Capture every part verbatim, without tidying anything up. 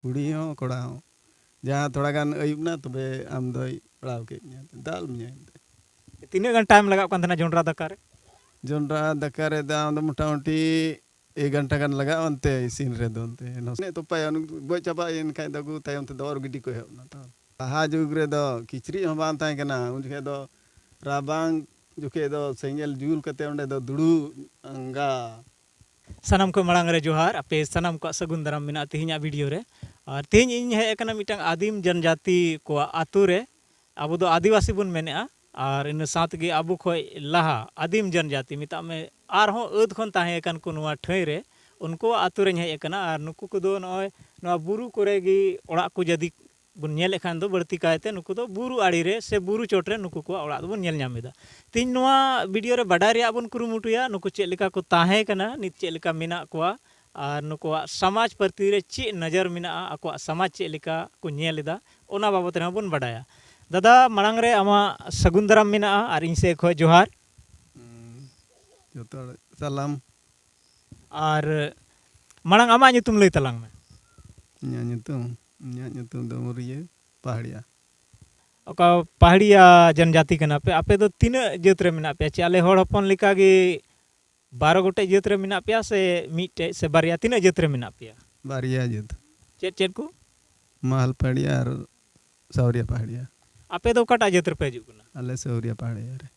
ᱠᱩᱲᱤ ᱦᱚᱸ ᱠᱚᱲᱟ ᱦᱚᱸ᱾ ᱡᱟᱦᱟᱸ ᱛᱷᱚᱲᱟ ᱜᱟᱱ ᱟᱹᱭᱩᱵ ᱱᱟ, ᱛᱚᱵᱮ ᱟᱢ ᱫᱚᱭ ᱯᱟᱲᱟᱣ ᱠᱮᱫ ᱢᱮᱭᱟ, ᱫᱟᱞ ᱢᱮᱭᱟ ᱮᱱᱛᱮ᱾ ᱛᱤᱱᱟᱹᱜ ᱜᱟᱱ ᱴᱟᱭᱤᱢ ᱞᱟᱜᱟᱜ ᱠᱟᱱ ᱛᱟᱦᱮᱱᱟ ᱡᱚᱱᱰᱨᱟ ᱫᱟᱠᱟ ᱨᱮ? ᱡᱚᱱᱰᱨᱟ ᱫᱟᱠᱟ ᱨᱮ ᱫᱟᱢ ᱫᱚ ᱢᱚᱴᱟᱢᱩᱴᱤ ᱮᱠ ᱜᱷᱚᱱᱴᱟ ᱜᱟᱱ ᱞᱟᱜᱟᱜᱼᱟ ᱚᱱᱛᱮ ᱤᱥᱤᱱ ᱨᱮᱫᱚ᱾ ᱚᱱᱛᱮ ᱱᱟᱥᱮ ᱛᱚᱯᱟᱭᱟ, ᱩᱱᱤ ᱜᱚᱡ ᱪᱟᱵᱟᱭᱮᱱ ᱠᱷᱟᱡ ᱫᱚ ᱟᱹᱜᱩ ᱛᱟᱭᱚᱢ ᱛᱮᱫᱚ ᱚᱨ ᱜᱤᱰᱤ ᱠᱚ ᱮᱦᱚᱵ ᱱᱟ ᱛᱚ᱾ ᱞᱟᱦᱟ ᱡᱩᱜᱽ ᱨᱮᱫᱚ ᱠᱤᱪᱨᱤᱡ ᱦᱚᱸ ᱵᱟᱝ ᱛᱟᱦᱮᱸ ᱠᱟᱱᱟ ᱩᱱ ᱡᱚᱠᱷᱮᱡ ᱫᱚ᱾ ᱨᱟᱵᱟᱝ ᱡᱚᱠᱷᱮᱡ ᱫᱚ ᱥᱮᱸᱜᱮᱞ ᱡᱩᱞ ᱠᱟᱛᱮ ᱚᱸᱰᱮ ᱫᱚ ᱫᱩᱲᱩᱵ ᱟᱸᱜᱟ᱾ ᱥᱟᱱᱟᱢ ᱠᱚ ᱢᱟᱲᱟᱝ ᱨᱮ ᱡᱚᱦᱟᱨ, ᱟᱯᱮ ᱥᱟᱱᱟᱢ ᱠᱚᱣᱟᱜ ᱥᱟᱹᱜᱩᱱ ᱫᱟᱨᱟᱢ ᱢᱮᱱᱟᱜᱼᱟ ᱛᱮᱦᱮᱧᱟᱜ ᱵᱷᱤᱰᱤᱭᱳ ᱨᱮ᱾ ᱟᱨ ᱛᱮᱦᱮᱧ ᱤᱧ ᱦᱮᱡ ᱟᱠᱟᱱᱟ ᱢᱤᱫᱴᱟᱝ ᱟᱹᱫᱤᱢ ᱡᱚᱱᱡᱟᱛᱤ ᱠᱚᱣᱟᱜ ᱟᱛᱳ ᱨᱮ᱾ ᱟᱵᱚ ᱫᱚ ᱟᱹᱫᱤᱵᱟᱹᱥᱤ ᱵᱚᱱ ᱢᱮᱱᱮᱜᱼᱟ, ᱟᱨ ᱤᱱᱟᱹ ᱥᱟᱶ ᱛᱮᱜᱮ ᱟᱵᱚ ᱠᱷᱚᱡ ᱞᱟᱦᱟ ᱟᱹᱫᱤᱢ ᱡᱚᱱᱡᱟᱛᱤ ᱢᱮᱛᱟᱜ ᱢᱮ, ᱟᱨᱦᱚᱸ ᱟᱹᱫ ᱠᱷᱚᱱ ᱛᱟᱦᱮᱸ ᱟᱠᱟᱱ ᱠᱚ ᱱᱚᱣᱟ ᱴᱷᱟᱹᱭ ᱨᱮ, ᱩᱱᱠᱩᱣᱟᱜ ᱟᱛᱳ ᱨᱮᱧ ᱦᱮᱡ ᱟᱠᱟᱱᱟ᱾ ᱟᱨ ᱱᱩᱠᱩ ᱠᱚᱫᱚ ᱱᱚᱜᱼᱚᱭ ᱱᱚᱣᱟ ᱵᱩᱨᱩ ᱠᱚᱨᱮ ᱜᱮ ᱚᱲᱟᱜ ᱠᱚ ᱡᱟᱫᱤ ᱵᱚᱱ ᱧᱮᱞᱮᱫ ᱠᱷᱟᱱ ᱫᱚ ᱵᱟᱹᱲᱛᱤ ᱠᱟᱭᱛᱮ ᱱᱩᱠᱩ ᱫᱚ ᱵᱩᱨᱩ ᱟᱲᱮ ᱨᱮ ᱥᱮ ᱵᱩᱨᱩ ᱪᱚᱴ ᱨᱮ ᱱᱩᱠᱩ ᱠᱚᱣᱟᱜ ᱚᱲᱟᱜ ᱫᱚᱵᱚᱱ ᱧᱮᱞ ᱧᱟᱢ ᱮᱫᱟ᱾ ᱛᱮᱦᱮᱧ ᱱᱚᱣᱟ ᱵᱷᱤᱰᱤᱭᱳ ᱨᱮ ᱵᱟᱰᱟᱭ ᱨᱮᱭᱟᱜ ᱵᱚᱱ ᱠᱩᱨᱩᱢᱩᱴᱩᱭᱟ ᱱᱩᱠᱩ ᱪᱮᱫ ᱞᱮᱠᱟ ᱠᱚ ᱛᱟᱦᱮᱸ ᱠᱟᱱᱟ, ᱱᱤᱛ ᱪᱮᱫ ᱞᱮᱠᱟ ᱢᱮᱱᱟᱜ ᱠᱚᱣᱟ, ᱟᱨ ᱱᱩᱠᱩᱣᱟᱜ ᱥᱚᱢᱟᱡᱽ ᱯᱨᱚᱛᱤ ᱨᱮ ᱪᱮᱫ ᱱᱚᱡᱚᱨ ᱢᱮᱱᱟᱜᱼᱟ, ᱟᱠᱚᱣᱟᱜ ᱥᱚᱢᱟᱡᱽ ᱪᱮᱫ ᱞᱮᱠᱟ ᱠᱚ ᱧᱮᱞ ᱮᱫᱟ, ᱚᱱᱟ ᱵᱟᱵᱚᱛ ᱨᱮᱦᱚᱸ ᱵᱚᱱ ᱵᱟᱰᱟᱭᱟ᱾ ᱫᱟᱫᱟ, ᱢᱟᱲᱟᱝ ᱨᱮ ᱟᱢᱟᱜ ᱥᱟᱹᱜᱩᱱ ᱫᱟᱨᱟᱢ ᱢᱮᱱᱟᱜᱼᱟ ᱟᱨ ᱤᱧ ᱥᱮᱫ ᱠᱷᱚᱱ ᱡᱚᱦᱟᱨ᱾ ᱦᱩᱸ, ᱡᱚᱛᱚ ᱦᱚᱲ ᱥᱟᱞᱟᱢ᱾ ᱟᱨ ᱢᱟᱲᱟᱝ ᱟᱢᱟᱜ ᱧᱩᱛᱩᱢ ᱞᱟᱹᱭ ᱛᱟᱞᱟᱝ ᱢᱮ᱾ ᱤᱧᱟᱹᱜ ᱧᱩᱛᱩᱢ, ᱤᱧᱟᱹᱜ ᱧᱩᱛᱩᱢ ᱫᱚ ᱢᱩᱨᱤᱭᱟᱹ ᱯᱟᱦᱟᱲᱤᱭᱟ᱾ ᱚᱠᱟ ᱯᱟᱦᱟᱲᱤᱭᱟ ᱡᱚᱱᱡᱟᱛᱤ ᱠᱟᱱᱟ ᱯᱮ? ᱟᱯᱮ ᱫᱚ ᱛᱤᱱᱟᱹᱜ ᱡᱟᱹᱛ ᱨᱮ ᱢᱮᱱᱟᱜ ᱯᱮᱭᱟ? ᱪᱮ ᱟᱞᱮ ᱦᱚᱲ ᱦᱚᱯᱚᱱ ᱞᱮᱠᱟ ᱜᱮ ᱵᱟᱨᱚ ᱜᱚᱴᱮᱡ ᱡᱟᱹᱛ ᱨᱮ ᱢᱮᱱᱟᱜ ᱯᱮᱭᱟ ᱥᱮ ᱢᱤᱫᱴᱮᱡ ᱥᱮ ᱵᱟᱨᱭᱟ? ᱛᱤᱱᱟᱹᱜ ᱡᱟᱹᱛ ᱨᱮ ᱢᱮᱱᱟᱜ ᱯᱮᱭᱟ? ᱵᱟᱨᱭᱟ ᱡᱟᱹᱛ᱾ ᱪᱮᱫ ᱪᱮᱫ ᱠᱚ? ᱢᱟᱦᱟᱞ ᱯᱟᱦᱟᱲᱤᱭᱟ ᱟᱨ ᱥᱟᱣᱨᱤᱭᱟ ᱯᱟᱦᱟᱲᱤᱭᱟ᱾ ᱟᱯᱮ ᱫᱚ ᱚᱠᱟᱴᱟᱜ ᱡᱟᱹᱛ ᱨᱮᱯᱮ ᱦᱤᱡᱩᱜ ᱠᱟᱱᱟ? ᱟᱞᱮ ᱥᱟᱣᱨᱤᱭᱟ ᱯᱟᱦᱟᱲᱤᱭᱟ ᱨᱮ᱾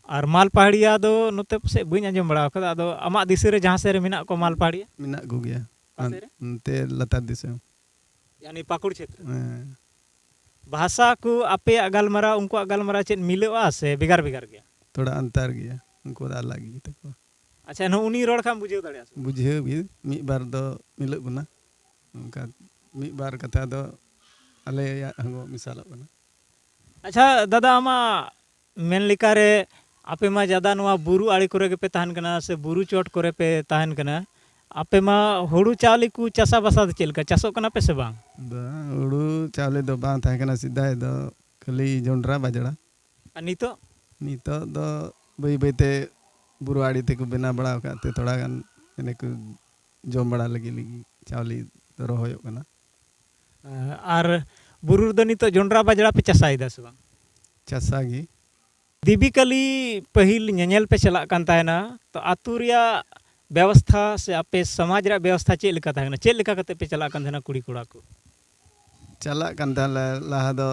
ᱟᱨ ᱢᱟᱞ ᱯᱟᱦᱟᱲᱤᱭᱟ ᱫᱚ ᱱᱚᱛᱮ ᱯᱟᱥᱮᱡ ᱵᱟᱹᱧ ᱟᱸᱡᱚᱢ ᱵᱟᱲᱟ ᱟᱠᱟᱫᱟ᱾ ᱟᱫᱚ ᱟᱢᱟᱜ ᱫᱤᱥᱟᱹ ᱨᱮ ᱡᱟᱦᱟᱸ ᱥᱮᱫ ᱨᱮ ᱢᱮᱱᱟᱜ ᱠᱚᱣᱟ ᱢᱟᱞ ᱯᱟᱦᱟᱲᱤᱭᱟ? ᱢᱮᱱᱟᱜ ᱠᱚᱜᱮᱭᱟ᱾ ᱚᱠᱟ ᱥᱮᱫ ᱨᱮ? ᱱᱚᱛᱮ ᱞᱟᱛᱟᱨ ᱫᱤᱥᱚᱢ᱾ ᱭᱟᱱᱤ ᱯᱟᱹᱠᱩᱲ ᱪᱷᱮᱛᱨᱚ᱾ ᱦᱮᱸ᱾ ᱵᱷᱟᱥᱟ ᱠᱚ ᱟᱯᱮᱭᱟᱜ ᱜᱟᱞᱢᱟᱨᱟᱣ ᱩᱱᱠᱩᱣᱟᱜ ᱜᱟᱞᱢᱟᱨᱟᱣ ᱪᱮᱫ ᱢᱤᱞᱟᱹᱜᱼᱟ ᱥᱮ ᱵᱷᱮᱜᱟᱨ ᱵᱷᱮᱜᱟᱨ ᱜᱮᱭᱟ? ᱛᱷᱚᱲᱟ ᱟᱱᱛᱟᱨ ᱜᱮᱭᱟ, ᱩᱱᱠᱩ ᱫᱚ ᱟᱞᱟᱜ ᱜᱮ ᱛᱟᱠᱚᱣᱟ᱾ ᱟᱪᱪᱷᱟ, ᱮᱱᱦᱚᱸ ᱩᱱᱤ ᱨᱚᱲ ᱠᱷᱟᱱ ᱵᱩᱡᱷᱟᱹᱣ ᱫᱟᱲᱮᱭᱟᱜᱼᱟ ᱥᱮ? ᱵᱩᱡᱷᱟᱹᱣ ᱜᱮ, ᱢᱤᱫ ᱵᱟᱨ ᱫᱚ ᱢᱤᱞᱟᱹᱜ ᱠᱟᱱᱟ, ᱚᱱᱠᱟ ᱢᱤᱫ ᱵᱟᱨ ᱠᱟᱛᱷᱟ ᱫᱚ ᱟᱞᱮᱭᱟᱜ ᱦᱚᱸ ᱢᱮᱥᱟᱞᱚᱜ ᱠᱟᱱᱟ᱾ ᱟᱪᱪᱷᱟ ᱫᱟᱫᱟ, ᱟᱢᱟᱜ ᱢᱮᱱ ᱞᱮᱠᱟᱨᱮ ᱟᱯᱮ ᱢᱟ ᱡᱟᱫᱟ ᱱᱚᱣᱟ ᱵᱩᱨᱩ ᱟᱲᱮ ᱠᱚᱨᱮ ᱜᱮᱯᱮ ᱛᱟᱦᱮᱱ ᱠᱟᱱᱟ ᱥᱮ ᱵᱩᱨᱩ ᱪᱚᱴ ᱠᱚᱨᱮ ᱯᱮ ᱛᱟᱦᱮᱱ ᱠᱟᱱᱟ, ᱟᱯᱮ ᱢᱟ ᱦᱩᱲᱩ ᱪᱟᱣᱞᱮ ᱠᱚ ᱪᱟᱥᱟ ᱵᱟᱥᱟ ᱫᱚ ᱪᱮᱫ ᱞᱮᱠᱟ, ᱪᱟᱥᱚᱜ ᱠᱟᱱᱟ ᱯᱮ ᱥᱮ ᱵᱟᱝ? ᱵᱟᱝ, ᱦᱩᱲᱩ ᱪᱟᱣᱞᱮ ᱫᱚ ᱵᱟᱝ ᱛᱟᱦᱮᱸ ᱠᱟᱱᱟ ᱥᱮᱫᱟᱭ ᱫᱚ, ᱠᱷᱟᱹᱞᱤ ᱡᱚᱱᱰᱨᱟ ᱵᱟᱡᱽᱲᱟ᱾ ᱟᱨ ᱱᱤᱛᱚᱜ? ᱱᱤᱛᱚᱜ ᱫᱚ ᱵᱟᱹᱭ ᱵᱟᱹᱭᱛᱮ ᱵᱩᱨᱩ ᱟᱲᱮ ᱛᱮᱠᱚ ᱵᱮᱱᱟᱣ ᱵᱟᱲᱟ ᱟᱠᱟᱫ ᱛᱮ ᱛᱷᱚᱲᱟ ᱜᱟᱱ ᱮᱱᱮ ᱠᱚ ᱡᱚᱢ ᱵᱟᱲᱟ ᱞᱟᱹᱜᱤᱫ ᱞᱟᱹᱜᱤᱫ ᱪᱟᱣᱞᱮ ᱫᱚ ᱨᱚᱦᱚᱭᱚᱜ ᱠᱟᱱᱟ᱾ ᱟᱨ ᱵᱩᱨᱩ ᱨᱮᱫᱚ ᱱᱤᱛᱚᱜ ᱡᱚᱱᱰᱨᱟ ᱵᱟᱡᱽᱲᱟ ᱯᱮ ᱪᱟᱥᱟᱭᱮᱫᱟ ᱥᱮ ᱵᱟᱝ? ᱪᱟᱥᱟ ᱜᱮ᱾ ᱫᱮᱵᱤ ᱠᱟᱹᱞᱤ ᱯᱟᱹᱦᱤᱞ ᱧᱮᱧᱮᱞ ᱯᱮ ᱪᱟᱞᱟᱜ ᱠᱟᱱ ᱛᱟᱦᱮᱱᱟ, ᱛᱚ ᱟᱹᱛᱩ ᱨᱮᱭᱟᱜ ᱵᱮᱵᱚᱥᱛᱷᱟ ᱥᱮ ᱟᱯᱮ ᱥᱚᱢᱟᱡᱽ ᱨᱮᱭᱟᱜ ᱵᱮᱵᱚᱥᱛᱷᱟ ᱪᱮᱫ ᱞᱮᱠᱟ ᱛᱟᱦᱮᱸ ᱠᱟᱱᱟ? ᱪᱮᱫ ᱞᱮᱠᱟ ᱠᱟᱛᱮ ᱯᱮ ᱪᱟᱞᱟᱜ ᱠᱟᱱ ᱛᱟᱦᱮᱱᱟ ᱠᱩᱲᱤ ᱠᱚᱲᱟ ᱠᱚ? ᱪᱟᱞᱟᱜ ᱠᱟᱱ ᱛᱟᱦᱮᱸᱱ ᱞᱮ ᱞᱟᱦᱟ ᱫᱚ,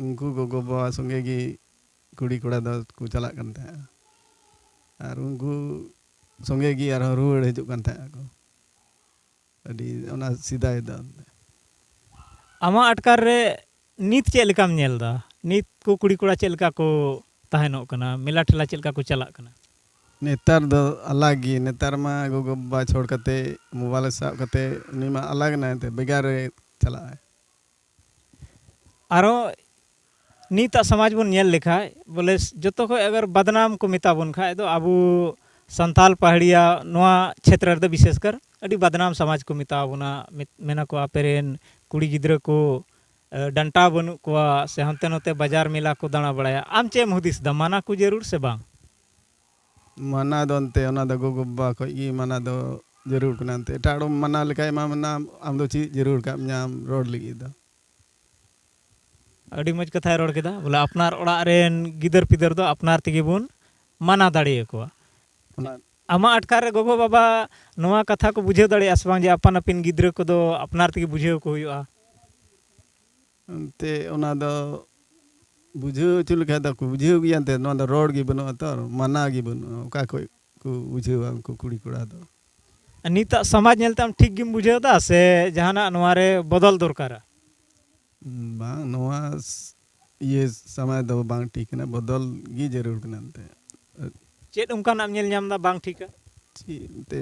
ᱩᱱᱠᱩ ᱜᱚᱜᱚ ᱵᱟᱵᱟ ᱥᱚᱸᱜᱮ ᱜᱮ ᱠᱩᱲᱤ ᱠᱚᱲᱟ ᱫᱚ ᱠᱚ ᱪᱟᱞᱟᱜ ᱠᱟᱱ ᱛᱟᱦᱮᱸᱜᱼᱟ᱾ ᱟᱨ ᱩᱱᱠᱩ ᱥᱚᱸᱜᱮ ᱜᱮ ᱟᱨᱦᱚᱸ ᱨᱩᱣᱟᱹᱲ ᱦᱤᱡᱩᱜ ᱠᱟᱱ ᱛᱟᱦᱮᱸᱜ ᱟᱠᱚ᱾ ᱟᱹᱰᱤ ᱚᱱᱟ ᱥᱮᱫᱟᱭ ᱫᱚ᱾ ᱟᱢᱟᱜ ᱟᱴᱠᱟᱨ ᱨᱮ ᱱᱤᱛ ᱪᱮᱫ ᱞᱮᱠᱟᱢ ᱧᱮᱞ ᱮᱫᱟ? ᱱᱤᱛ ᱠᱚ ᱠᱩᱲᱤ ᱠᱚᱲᱟ ᱪᱮᱫ ᱞᱮᱠᱟ ᱠᱚ ᱛᱟᱦᱮᱱᱚᱜ ᱠᱟᱱᱟ? ᱢᱮᱞᱟ ᱴᱷᱮᱞᱟ ᱪᱮᱫ ᱞᱮᱠᱟ ᱠᱚ ᱪᱟᱞᱟᱜ ᱠᱟᱱᱟ? ᱱᱮᱛᱟᱨ ᱫᱚ ᱟᱞᱟᱜᱽ ᱜᱮ᱾ ᱱᱮᱛᱟᱨ ᱢᱟ ᱜᱚᱜᱚ ᱵᱟᱵᱟ ᱪᱷᱚᱲ ᱠᱟᱛᱮ ᱢᱳᱵᱟᱭᱤᱞ ᱥᱟᱵ ᱠᱟᱛᱮ ᱩᱱᱤ ᱢᱟ ᱟᱞᱟᱜᱽ ᱮᱱᱟᱭ ᱮᱱᱛᱮ, ᱵᱷᱮᱜᱟᱨ ᱨᱮ ᱪᱟᱞᱟᱜ ᱟᱭ᱾ ᱟᱨᱚ ᱱᱤᱛᱟᱜ ᱥᱚᱢᱟᱡᱽ ᱵᱚᱱ ᱧᱮᱞ ᱞᱮᱠᱷᱟᱡ, ᱵᱚᱞᱮ ᱡᱚᱛᱚ ᱠᱷᱚᱡ ᱟᱜᱟᱨ ᱵᱟᱫᱱᱟᱢ ᱠᱚ ᱢᱮᱛᱟ ᱵᱚᱱ ᱠᱷᱟᱡ ᱫᱚ ᱟᱵᱚ ᱥᱟᱱᱛᱟᱞ ᱯᱟᱦᱟᱲᱤᱭᱟ ᱱᱚᱣᱟ ᱠᱷᱮᱛᱨᱮ ᱨᱮᱫᱚ ᱵᱤᱥᱮᱥ ᱠᱟᱨ ᱟᱹᱰᱤ ᱵᱟᱫᱱᱟᱢ ᱥᱚᱢᱟᱡᱽ ᱠᱚ ᱢᱮᱛᱟ ᱵᱚᱱᱟ᱾ ᱢᱮᱛ-, ᱢᱮᱱᱟ ᱠᱚ ᱟᱯᱮ ᱨᱮᱱ ᱠᱩᱲᱤ ᱜᱤᱫᱽᱨᱟᱹ ᱠᱚ, ᱮ, ᱰᱟᱱᱴᱟ ᱵᱟᱹᱱᱩᱜ ᱠᱚᱣᱟ ᱥᱮ ᱦᱟᱱᱛᱮ ᱱᱚᱛᱮ ᱵᱟᱡᱟᱨ ᱢᱮᱞᱟ ᱠᱚ ᱫᱟᱬᱟ ᱵᱟᱲᱟᱭᱟ᱾ ᱟᱢ ᱪᱮᱫ ᱮᱢ ᱦᱩᱫᱤᱥ ᱮᱫᱟ, ᱢᱟᱱᱟ ᱠᱚ ᱡᱟᱹᱨᱩᱲ ᱥᱮ ᱵᱟᱝ? ᱢᱟᱱᱟ ᱫᱚ ᱮᱱᱛᱮ ᱚᱱᱟ ᱫᱚ ᱜᱚᱜᱚ ᱵᱟᱵᱟ ᱠᱷᱚᱡ ᱜᱮ ᱢᱟᱱᱟ ᱫᱚ ᱡᱟᱹᱨᱩᱲ ᱠᱟᱱᱟ᱾ ᱮᱱᱛᱮ ᱮᱴᱟᱜ ᱦᱚᱲ ᱢᱟᱱᱟ ᱞᱮᱠᱷᱟᱡ ᱢᱟ ᱢᱮᱱᱟ, "ᱟᱢ ᱫᱚ ᱪᱮᱫ ᱡᱟᱹᱨᱩᱲ ᱠᱟᱜ ᱢᱮᱭᱟ ᱟᱢ ᱨᱚᱲ ᱞᱟᱹᱜᱤᱫ ᱫᱚ?" ᱟᱹᱰᱤ ᱢᱚᱡᱽ ᱠᱟᱛᱷᱟᱭ ᱨᱚᱲ ᱠᱮᱫᱟ᱾ ᱵᱚᱞᱮ ᱟᱯᱱᱟᱨ ᱚᱲᱟᱜ ᱨᱮᱱ ᱜᱤᱫᱟᱹᱨ ᱯᱤᱫᱟᱹᱨ ᱫᱚ ᱟᱯᱱᱟᱨ ᱛᱮᱜᱮ ᱵᱚᱱ ᱢᱟᱱᱟ ᱫᱟᱲᱮᱭᱟᱠᱚᱣᱟ᱾ ᱚᱱᱟ ᱟᱢᱟᱜ ᱟᱴᱠᱟᱨ ᱨᱮ ᱜᱚᱜᱚ ᱵᱟᱵᱟ ᱱᱚᱣᱟ ᱠᱟᱛᱷᱟ ᱠᱚ ᱵᱩᱡᱷᱟᱹᱣ ᱫᱟᱲᱮᱭᱟᱜᱼᱟ ᱥᱮ ᱵᱟᱝ ᱡᱮ ᱟᱯᱟᱱ ᱟᱹᱯᱤᱱ ᱜᱤᱫᱽᱨᱟᱹ ᱠᱚᱫᱚ ᱟᱯᱱᱟᱨ ᱛᱮᱜᱮ ᱵᱩᱡᱷᱟᱹᱣ ᱠᱚ ᱦᱩᱭᱩᱜᱼᱟ? ᱮᱱᱛᱮ ᱚᱱᱟ ᱫᱚ ᱵᱩᱡᱷᱟᱹᱣ ᱦᱚᱪᱚ ᱞᱮᱠᱷᱟᱡ ᱫᱚᱠᱚ ᱵᱩᱡᱷᱟᱹᱣ ᱜᱮᱭᱟ᱾ ᱮᱱᱛᱮ ᱱᱚᱣᱟ ᱫᱚ ᱨᱚᱲ ᱜᱮ ᱵᱟᱹᱱᱩᱜᱼᱟ ᱛᱚ, ᱢᱟᱱᱟ ᱜᱮ ᱵᱟᱹᱱᱩᱜᱼᱟ᱾ ᱚᱠᱟ ᱠᱷᱚᱡ ᱠᱚ ᱵᱩᱡᱷᱟᱹᱣᱟ ᱩᱱᱠᱩ ᱠᱩᱲᱤ ᱠᱚᱲᱟ ᱫᱚ? ᱱᱤᱛᱟᱜ ᱥᱚᱢᱟᱡᱽ ᱧᱮᱞᱛᱮ ᱟᱢ ᱴᱷᱤᱠ ᱜᱮᱢ ᱵᱩᱡᱷᱟᱹᱣ ᱮᱫᱟ ᱥᱮ ᱡᱟᱦᱟᱱᱟᱜ ᱱᱚᱣᱟ ᱨᱮ ᱵᱚᱫᱚᱞ ᱫᱚᱨᱠᱟᱨᱟ? ᱵᱟᱝ, ᱱᱚᱣᱟ ᱥ-, ᱤᱭᱟᱹ ᱥᱚᱢᱚᱭ ᱫᱚ ᱵᱟᱝ ᱴᱷᱤᱠ ᱠᱟᱱᱟ, ᱵᱚᱫᱚᱞ ᱜᱮ ᱡᱟᱹᱨᱩᱲ ᱠᱟᱱᱟ ᱮᱱᱛᱮ᱾ ᱪᱮᱫ ᱚᱱᱠᱟᱱᱟᱜ ᱮᱢ ᱧᱮᱞ ᱧᱟᱢ ᱮᱫᱟ ᱵᱟᱝ ᱴᱷᱤᱠᱟ? ᱪᱮᱫ ᱮᱱᱛᱮ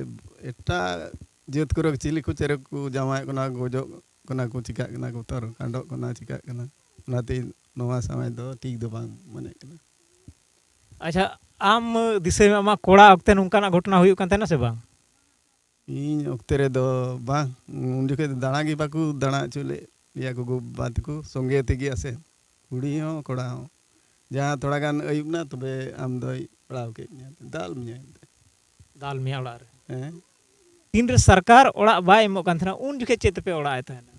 ᱮᱴᱟᱜ ᱡᱟᱹᱛ ᱠᱚᱨᱮ ᱪᱤᱞᱤ ᱠᱚ ᱪᱮᱬᱮ ᱠᱚ ᱡᱟᱶᱟᱭᱚᱜ ᱠᱟᱱᱟ, ᱜᱚᱡᱚᱜ ᱠᱟᱱᱟ ᱠᱚ, ᱪᱤᱠᱟᱜ ᱠᱟᱱᱟ ᱠᱚ, ᱛᱚᱨ ᱠᱟᱸᱰᱚᱜ ᱠᱟᱱᱟ, ᱪᱤᱠᱟᱜ ᱠᱟᱱᱟ᱾ ᱚᱱᱟᱛᱮ ᱱᱚᱣᱟ ᱥᱚᱢᱚᱭ ᱫᱚ ᱴᱷᱤᱠ ᱫᱚ ᱵᱟᱝ ᱢᱚᱱᱮᱜ ᱠᱟᱱᱟ᱾ ᱟᱪᱪᱷᱟ, ᱟᱢ ᱫᱤᱥᱟᱹᱭ ᱢᱮ, ᱟᱢᱟᱜ ᱠᱚᱲᱟ ᱚᱠᱛᱮ ᱱᱚᱝᱠᱟᱱᱟᱜ ᱜᱷᱚᱴᱚᱱᱟ ᱦᱩᱭᱩᱜ ᱠᱟᱱ ᱛᱟᱦᱮᱱᱟ ᱥᱮ ᱵᱟᱝ? ᱤᱧ ᱚᱠᱛᱮ ᱨᱮᱫᱚ ᱵᱟᱝ, ᱩᱱ ᱡᱚᱠᱷᱮᱡ ᱫᱚ ᱫᱟᱬᱟ ᱜᱮ ᱵᱟᱠᱚ ᱫᱟᱬᱟ ᱦᱚᱪᱚ ᱞᱮᱫ ᱞᱮᱭᱟ ᱜᱚᱜᱚ ᱵᱟᱵᱟ ᱛᱟᱠᱚ ᱥᱚᱸᱜᱮ ᱛᱮᱜᱮ ᱟᱥᱮ, ᱠᱩᱲᱤ ᱦᱚᱸ ᱠᱚᱲᱟ ᱦᱚᱸ᱾ ᱡᱟᱦᱟᱸ ᱛᱷᱚᱲᱟ ᱜᱟᱱ ᱟᱹᱭᱩᱵ ᱮᱱᱟ, ᱛᱚᱵᱮ ᱟᱢ ᱫᱚᱭ ᱯᱟᱲᱟᱣ ᱠᱮᱫ ᱢᱮᱭᱟ, ᱫᱟᱞ ᱢᱮᱭᱟ ᱮᱱᱛᱮ᱾ ᱫᱟᱞ ᱢᱮᱭᱟ ᱚᱲᱟᱜ ᱨᱮ? ᱦᱮᱸ᱾ ᱛᱤᱱᱨᱮ ᱥᱚᱨᱠᱟᱨ ᱚᱲᱟᱜ ᱵᱟᱭ ᱮᱢᱚᱜ ᱠᱟᱱ ᱛᱟᱦᱮᱱᱟ, ᱩᱱ ᱡᱚᱠᱷᱮᱡ ᱪᱮᱫ ᱛᱮᱯᱮ ᱚᱲᱟᱜ ᱮᱫ ᱛᱟᱦᱮᱱᱟ?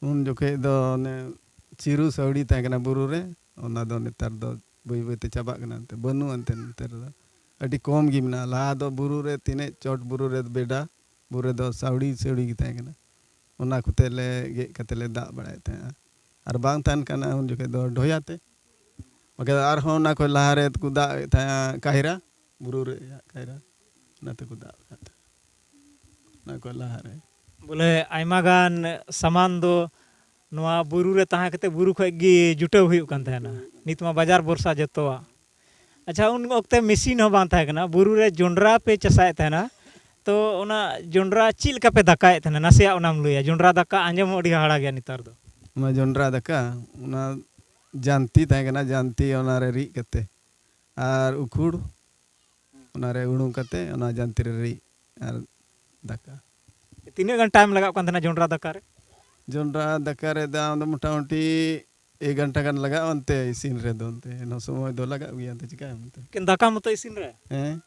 ᱩᱱ ᱡᱚᱠᱷᱮᱡ ᱫᱚ ᱚᱱᱮ ᱪᱤᱨᱩ ᱥᱟᱹᱣᱲᱤ ᱛᱟᱦᱮᱸ ᱠᱟᱱᱟ ᱵᱩᱨᱩ ᱨᱮ, ᱚᱱᱟ ᱫᱚ ᱱᱮᱛᱟᱨ ᱫᱚ ᱵᱟᱹᱭ ᱵᱟᱹᱭ ᱛᱮ ᱪᱟᱵᱟᱜ ᱠᱟᱱᱟ, ᱮᱱᱛᱮ ᱵᱟᱹᱱᱩᱜᱼᱟ ᱮᱱᱛᱮ ᱱᱮᱛᱟᱨ ᱫᱚ, ᱟᱹᱰᱤ ᱠᱚᱢ ᱜᱮ ᱢᱮᱱᱟᱜᱼᱟ᱾ ᱞᱟᱦᱟ ᱫᱚ ᱵᱩᱨᱩ ᱨᱮ ᱛᱤᱱᱟᱹᱜ ᱪᱚᱴ ᱵᱩᱨᱩ ᱨᱮ ᱵᱮᱰᱟ, ᱵᱩᱨᱩ ᱨᱮᱫᱚ ᱥᱟᱹᱣᱲᱤ ᱥᱟᱹᱣᱲᱤ ᱜᱮ ᱛᱟᱦᱮᱸ ᱠᱟᱱᱟ, ᱚᱱᱟ ᱠᱚᱛᱮ ᱞᱮ ᱜᱮᱫ ᱠᱟᱛᱮ ᱞᱮ ᱫᱟᱜ ᱵᱟᱲᱟᱭᱮᱫ ᱛᱟᱦᱮᱸᱜᱼᱟ᱾ ᱟᱨ ᱵᱟᱝ ᱛᱟᱦᱮᱱ ᱠᱟᱱᱟ ᱩᱱ ᱡᱚᱠᱷᱮᱡ ᱫᱚ ᱰᱷᱚᱭᱟ ᱛᱮ, ᱵᱟᱠᱷᱟᱡ ᱟᱨᱦᱚᱸ ᱚᱱᱟ ᱠᱷᱚᱡ ᱞᱟᱦᱟ ᱨᱮ ᱠᱚ ᱫᱟᱜ ᱮᱫ ᱛᱟᱦᱮᱸᱜᱼᱟ ᱠᱟᱭᱨᱟ, ᱵᱩᱨᱩ ᱨᱮᱭᱟᱜ ᱠᱟᱭᱨᱟ, ᱚᱱᱟ ᱛᱮᱠᱚ ᱫᱟᱜ ᱟᱠᱟᱫ ᱛᱟᱦᱮᱸᱜᱼᱟ᱾ ᱚᱱᱟ ᱠᱚ ᱞᱟᱦᱟᱨᱮ᱾ ᱵᱚᱞᱮ, ᱟᱭᱢᱟ ᱜᱟᱱ ᱥᱟᱢᱟᱱ ᱫᱚ ᱱᱚᱣᱟ ᱵᱩᱨᱩ ᱨᱮ ᱛᱟᱦᱮᱸ ᱠᱟᱛᱮ ᱵᱩᱨᱩ ᱠᱷᱚᱡ ᱜᱮ ᱡᱩᱴᱟᱹᱣ ᱦᱩᱭᱩᱜ ᱠᱟᱱ ᱛᱟᱦᱮᱱᱟ᱾ ᱱᱤᱛ ᱢᱟ ᱵᱟᱡᱟᱨ ᱵᱷᱚᱨᱥᱟ ᱡᱚᱛᱚᱣᱟᱜ᱾ ᱟᱪᱪᱷᱟ, ᱩᱱ ᱚᱠᱛᱮ ᱢᱮᱥᱤᱱ ᱦᱚᱸ ᱵᱟᱝ ᱛᱟᱦᱮᱸ ᱠᱟᱱᱟ, ᱵᱩᱨᱩ ᱨᱮ ᱡᱚᱱᱰᱨᱟ ᱯᱮ ᱪᱟᱥᱟᱭᱮᱫ ᱛᱟᱦᱮᱱᱟ, ᱛᱚ ᱚᱱᱟ ᱡᱚᱱᱰᱨᱟ ᱪᱮᱫ ᱞᱮᱠᱟ ᱯᱮ ᱫᱟᱠᱟᱭᱮᱫ ᱛᱟᱦᱮᱱᱟ? ᱱᱟᱥᱮᱭᱟᱜ ᱚᱱᱟᱢ ᱞᱟᱹᱭᱟ᱾ ᱡᱚᱱᱰᱨᱟ ᱫᱟᱠᱟ ᱟᱸᱡᱚᱢ ᱦᱚᱸ ᱟᱹᱰᱤ ᱦᱟᱦᱟᱲᱟ ᱜᱮᱭᱟ ᱱᱮᱛᱟᱨ ᱫᱚ᱾ ᱚᱱᱟ ᱡᱚᱱᱰᱨᱟ ᱫᱟᱠᱟ, ᱚᱱᱟ ᱡᱟᱱᱛᱤ ᱛᱟᱦᱮᱸ ᱠᱟᱱᱟ, ᱡᱟᱱᱛᱤ ᱚᱱᱟᱨᱮ ᱨᱤᱫ ᱠᱟᱛᱮ ᱟᱨ ᱩᱠᱷᱩᱲ, ᱚᱱᱟᱨᱮ ᱩᱲᱩᱝ ᱠᱟᱛᱮ ᱚᱱᱟ ᱡᱟᱱᱛᱤ ᱨᱮ ᱨᱤᱫ ᱟᱨ ᱫᱟᱠᱟ᱾ ᱛᱤᱱᱟᱹᱜ ᱜᱟᱱ ᱴᱟᱭᱤᱢ ᱞᱟᱜᱟᱜ ᱠᱟᱱ ᱛᱟᱦᱮᱱᱟ ᱡᱚᱱᱰᱨᱟ ᱫᱟᱠᱟ ᱨᱮ? ᱡᱚᱱᱰᱨᱟ ᱫᱟᱠᱟ ᱨᱮ ᱫᱟᱢ ᱫᱚ ᱢᱚᱴᱟᱢᱩᱴᱤ ᱮᱠ ᱜᱷᱚᱱᱴᱟ ᱜᱟᱱ ᱞᱟᱜᱟᱜᱼᱟ ᱚᱱᱛᱮ ᱤᱥᱤᱱ ᱨᱮᱫᱚ, ᱚᱱᱛᱮ ᱮᱱᱦᱚᱸ ᱥᱚᱢᱚᱭ ᱫᱚ ᱞᱟᱜᱟᱜ ᱜᱮᱭᱟ, ᱚᱱᱛᱮ ᱪᱤᱠᱟᱹᱭᱟᱢ ᱚᱱᱛᱮ? ᱮᱠᱮᱱ ᱫᱟᱠᱟ ᱢᱚᱛᱚ ᱤᱥᱤᱱ ᱨᱮ? ᱦᱮᱸ᱾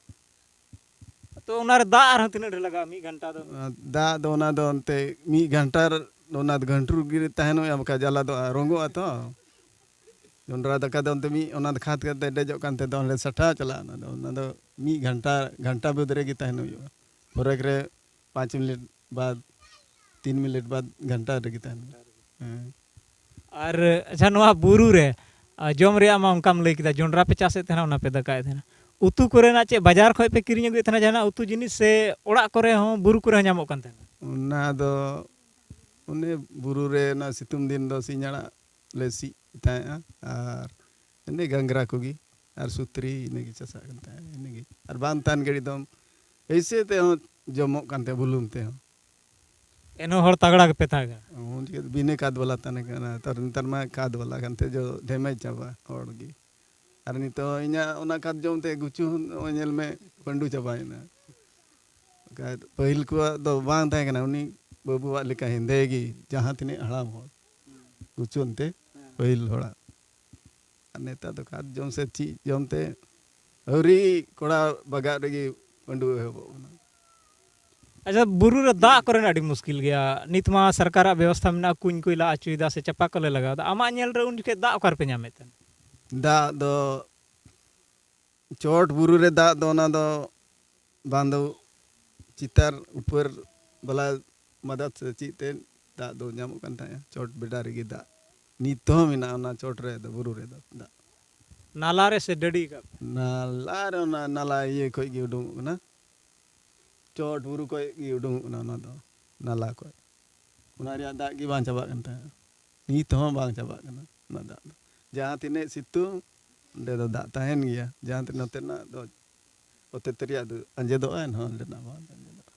ᱛᱚ ᱚᱱᱟᱨᱮ ᱫᱟᱜ ᱟᱨᱦᱚᱸ ᱛᱤᱱᱟᱹᱜ ᱰᱷᱮᱨ ᱞᱟᱜᱟᱜᱼᱟ ᱢᱤᱫ ᱜᱷᱚᱱᱴᱟ ᱫᱚ? ᱟᱨ ᱫᱟᱜ ᱫᱚ ᱚᱱᱟ ᱫᱚ ᱚᱱᱛᱮ ᱢᱤᱫ ᱜᱷᱚᱱᱴᱟ ᱨᱮ ᱚᱱᱟ ᱫᱚ ᱜᱷᱟᱱᱴᱩᱨ ᱜᱮ ᱛᱟᱦᱮᱱ ᱦᱩᱭᱩᱜᱼᱟ, ᱵᱟᱠᱷᱟᱡ ᱡᱟᱞᱟ ᱫᱚ ᱨᱚᱸᱜᱚᱜᱼᱟ ᱛᱚ᱾ ᱡᱚᱱᱰᱨᱟ ᱫᱟᱠᱟ ᱫᱚ ᱚᱱᱛᱮ ᱢᱤᱫ ᱚᱱᱟ ᱫᱚ ᱠᱷᱟᱫᱽ ᱠᱟᱛᱮ ᱰᱮᱡᱚᱜ ᱠᱟᱱ ᱛᱮ ᱫᱚ ᱚᱸᱰᱮ ᱥᱟᱴᱷᱟᱣ ᱪᱟᱞᱟᱜᱼᱟ᱾ ᱚᱱᱟ ᱫᱚ, ᱚᱱᱟ ᱫᱚ ᱢᱤᱫ ᱜᱷᱚᱱᱴᱟ, ᱜᱷᱚᱱᱴᱟ ᱵᱟᱹᱫᱽ ᱨᱮᱜᱮ ᱛᱟᱦᱮᱱ ᱦᱩᱭᱩᱜᱼᱟ᱾ ᱯᱚᱨᱮᱠ ᱨᱮ ᱯᱟᱸᱪ ᱢᱤᱱᱤᱴ ᱵᱟᱫ, ᱛᱤᱱ ᱢᱤᱱᱤᱴ ᱵᱟᱫ ᱜᱷᱚᱱᱴᱟ ᱨᱮᱜᱮ ᱛᱟᱦᱮᱱ ᱦᱩᱭᱩᱜᱼᱟ᱾ ᱦᱮᱸ᱾ ᱟᱨ ᱟᱪᱪᱷᱟ, ᱱᱚᱣᱟ ᱵᱩᱨᱩ ᱨᱮ, ᱟ, ᱡᱚᱢ ᱨᱮᱭᱟᱜ ᱢᱟ ᱚᱱᱠᱟᱢ ᱞᱟᱹᱭ ᱠᱮᱫᱟ, ᱡᱚᱱᱰᱨᱟ ᱯᱮ ᱪᱟᱥᱮᱫ ᱛᱟᱦᱮᱱᱟ, ᱚᱱᱟ ᱯᱮ ᱫᱟᱠᱟᱭᱮᱫ ᱛᱟᱦᱮᱱᱟ᱾ ᱩᱛᱩ ᱠᱚᱨᱮᱱᱟᱜ ᱪᱮᱫ ᱵᱟᱡᱟᱨ ᱠᱷᱚᱡ ᱯᱮ ᱠᱤᱨᱤᱧ ᱟᱹᱜᱩᱭᱮᱫ ᱛᱟᱦᱮᱱᱟ ᱡᱟᱦᱟᱱᱟᱜ ᱩᱛᱩ ᱡᱤᱱᱤᱥ, ᱥᱮ ᱚᱲᱟᱜ ᱠᱚᱨᱮ ᱦᱚᱸ, ᱵᱩᱨᱩ ᱠᱚᱨᱮ ᱦᱚᱸ ᱧᱟᱢᱚᱜ ᱠᱟᱱ ᱛᱟᱦᱮᱱᱟ? ᱚᱱᱟ ᱫᱚ ᱚᱱᱮ ᱵᱩᱨᱩ ᱨᱮ ᱚᱱᱟ ᱥᱤᱛᱩᱝ ᱫᱤᱱ ᱫᱚ ᱥᱤᱧ ᱟᱲᱟᱜ ᱞᱮ ᱥᱤᱫ ᱛᱟᱦᱮᱸᱜᱼᱟ, ᱟᱨ ᱮᱢᱱᱤ ᱜᱷᱟᱸᱜᱽᱨᱟ ᱠᱚᱜᱮ ᱟᱨ ᱥᱩᱛᱨᱤ, ᱤᱱᱟᱹᱜᱮ ᱪᱟᱥᱟᱜ ᱠᱟᱱ ᱛᱟᱦᱮᱸᱜᱼᱟ, ᱤᱱᱟᱹᱜᱮ᱾ ᱟᱨ ᱵᱟᱝ ᱛᱟᱦᱮᱱ ᱜᱷᱟᱹᱲᱤᱡ ᱫᱚ ᱮᱭᱥᱮ ᱛᱮᱦᱚᱸ ᱡᱚᱢᱚᱜ ᱠᱟᱱ ᱛᱟᱦᱮᱸᱜ, ᱵᱩᱞᱩᱝ ᱛᱮᱦᱚᱸ᱾ ᱮᱱᱦᱚᱸ ᱦᱚᱲ ᱛᱟᱜᱲᱟ ᱜᱮᱯᱮ ᱛᱟᱦᱮᱸ ᱠᱟᱱᱟ? ᱩᱱ ᱡᱚᱠᱷᱮᱡ ᱵᱤᱱᱟᱹ ᱠᱷᱟᱫᱽ ᱵᱟᱞᱟ ᱛᱟᱦᱮᱸ ᱠᱟᱱᱟ, ᱛᱟᱨ ᱱᱮᱛᱟᱨ ᱢᱟ ᱠᱷᱟᱫᱽ ᱵᱟᱞᱟ ᱠᱟᱱᱛᱮ ᱡᱚ ᱰᱷᱮᱢᱮᱡ ᱪᱟᱵᱟ ᱦᱚᱲ ᱜᱮ᱾ ᱟᱨ ᱱᱤᱛᱚᱜ ᱤᱧᱟᱹᱜ ᱚᱱᱟ ᱠᱷᱟᱫᱽ ᱡᱚᱢ ᱛᱮ ᱜᱩᱪᱩ ᱦᱚᱸ ᱱᱚᱜᱼᱚᱭ ᱧᱮᱞ ᱢᱮ, ᱯᱟᱹᱰᱩ ᱪᱟᱵᱟᱭᱮᱱᱟ᱾ ᱵᱟᱠᱷᱟᱡ ᱯᱟᱹᱦᱤᱞ ᱠᱚᱣᱟᱜ ᱫᱚ ᱵᱟᱝ ᱛᱟᱦᱮᱸ ᱠᱟᱱᱟ, ᱩᱱᱤ ᱵᱟᱹᱵᱩᱣᱟᱜ ᱞᱮᱠᱟ ᱦᱮᱸᱫᱮ ᱜᱮ, ᱡᱟᱦᱟᱸ ᱛᱤᱱᱟᱹᱜ ᱦᱟᱲᱟᱢ ᱦᱚᱲ, ᱜᱩᱪᱩ ᱚᱱᱛᱮ ᱯᱟᱹᱦᱤᱞ ᱦᱚᱲᱟᱜ᱾ ᱟᱨ ᱱᱮᱛᱟᱨ ᱫᱚ ᱠᱷᱟᱫᱽ ᱡᱚᱢ ᱥᱮ ᱪᱮᱫ ᱡᱚᱢ ᱛᱮ ᱟᱹᱣᱨᱤ ᱠᱚᱲᱟ ᱵᱟᱜᱟᱜ ᱨᱮᱜᱮ ᱯᱟᱹᱰᱩ ᱮᱦᱚᱵᱚᱜ ᱠᱟᱱᱟ᱾ ᱟᱪᱪᱷᱟ, ᱵᱩᱨᱩ ᱨᱮ ᱫᱟᱜ ᱠᱚᱨᱮᱱᱟᱜ ᱟᱹᱰᱤ ᱢᱩᱥᱠᱤᱞ ᱜᱮᱭᱟ᱾ ᱱᱤᱛ ᱢᱟ ᱥᱚᱨᱠᱟᱨᱟᱜ ᱵᱮᱵᱚᱥᱛᱷᱟ ᱢᱮᱱᱟᱜᱼᱟ, ᱠᱩᱧ ᱠᱚᱭ ᱞᱟ ᱚᱪᱚᱭᱮᱫᱟ ᱥᱮ ᱪᱟᱯᱟ ᱠᱚᱞᱮ ᱞᱟᱜᱟᱣ ᱮᱫᱟ᱾ ᱟᱢᱟᱜ ᱧᱮᱞ ᱨᱮ ᱩᱱ ᱡᱚᱠᱷᱮᱡ ᱫᱟᱜ ᱚᱠᱟ ᱨᱮᱯᱮ ᱧᱟᱢᱮᱫ ᱛᱟᱦᱮᱱ? ᱫᱟᱜ ᱫᱚ ᱪᱚᱴ ᱵᱩᱨᱩ ᱨᱮ ᱫᱟᱜ ᱫᱚ ᱚᱱᱟ ᱫᱚ ᱵᱟᱝ ᱫᱚ ᱪᱤᱛᱟᱨ ᱩᱯᱟᱹᱨ ᱵᱟᱞᱟ ᱢᱟᱫᱟᱫ ᱥᱮ ᱪᱮᱫ ᱛᱮ ᱫᱟᱜ ᱫᱚ ᱧᱟᱢᱚᱜ ᱠᱟᱱ ᱛᱟᱦᱮᱸᱫᱼᱟ᱾ ᱪᱚᱴ ᱵᱮᱰᱟ ᱨᱮᱜᱮ ᱫᱟᱜ ᱱᱤᱛ ᱦᱚᱸ ᱢᱮᱱᱟᱜᱼᱟ, ᱚᱱᱟ ᱪᱚᱴ ᱨᱮ ᱫᱚ, ᱵᱩᱨᱩ ᱨᱮᱫᱚ ᱫᱟᱜ᱾ ᱱᱟᱞᱟ ᱨᱮ ᱥᱮ ᱰᱟᱹᱰᱤ ᱠᱟᱜ ᱯᱮ? ᱱᱟᱞᱟ ᱨᱮ, ᱚᱱᱟ ᱱᱟᱞᱟ ᱤᱭᱟᱹ ᱠᱷᱚᱡ ᱜᱮ ᱩᱰᱩᱝᱚᱜ ᱠᱟᱱᱟ, ᱪᱚᱴ ᱵᱩᱨᱩ ᱠᱷᱚᱡ ᱜᱮ ᱩᱰᱩᱝᱚᱜ ᱠᱟᱱᱟ ᱚᱱᱟ ᱫᱚ, ᱱᱟᱞᱟ ᱠᱷᱚᱡ᱾ ᱚᱱᱟ ᱨᱮᱭᱟᱜ ᱫᱟᱜ ᱜᱮ ᱵᱟᱝ ᱪᱟᱵᱟᱜ ᱠᱟᱱ ᱛᱟᱦᱮᱸᱫ, ᱱᱤᱛ ᱦᱚᱸ ᱵᱟᱝ ᱪᱟᱵᱟᱜ ᱠᱟᱱᱟ ᱚᱱᱟ ᱫᱟᱜ ᱫᱚ᱾ ᱡᱟᱦᱟᱸ ᱛᱤᱱᱟᱹᱜ ᱥᱤᱛᱩᱝ, ᱚᱸᱰᱮ ᱫᱚ ᱫᱟᱜ ᱛᱟᱦᱮᱱ ᱜᱮᱭᱟ᱾ ᱡᱟᱦᱟᱸ ᱛᱤᱱᱟᱹᱜ ᱱᱚᱛᱮᱱᱟᱜ ᱫᱚ, ᱚᱛᱮ ᱛᱮ ᱨᱮᱭᱟᱜ ᱫᱚ ᱟᱸᱡᱮᱫᱚᱜᱼᱟ, ᱮᱱᱦᱚᱸ ᱚᱸᱰᱮᱱᱟᱜ ᱵᱟᱝ ᱟᱸᱡᱮᱫᱚᱜᱼᱟ᱾